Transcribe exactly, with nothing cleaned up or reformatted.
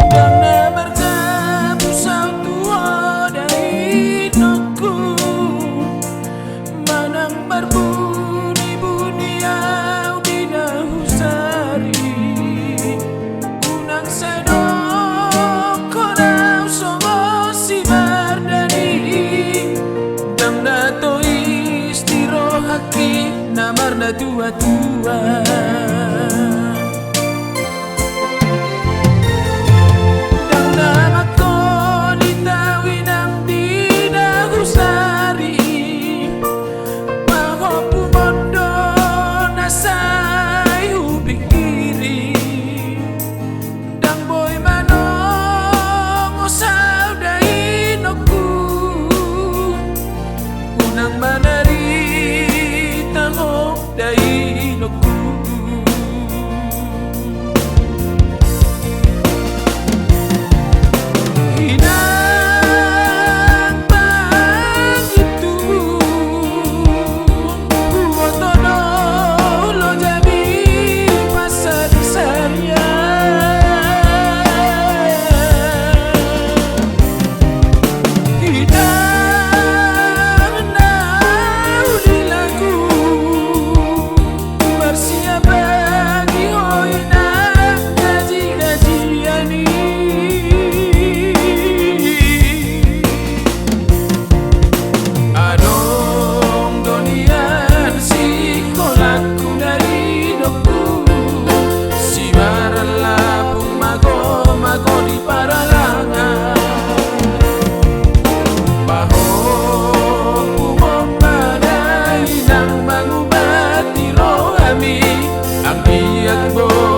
Ndang na marjabu saut tu ho da inongku, manang marbunibuni au di na husari. Unang sai dokkon au songon si mardani, ndang na tois di rohangki na marnatuatua. Ndang na mangkolit au inang di na husari, pahompu on do na sai hupingkiri. Ndang boi manongos au da inongku, unang manarita ho da inongku. Inang pangintu, huboto do loja ni pasarisaria. Inang na uli lagu, marsiapangi ho inang gaji-gajian i. Adong do nian sikolangku da inongku, simarlapung mago-mago di paralangan. Pahompumon ma da inang mangubati rohami, anggiat boi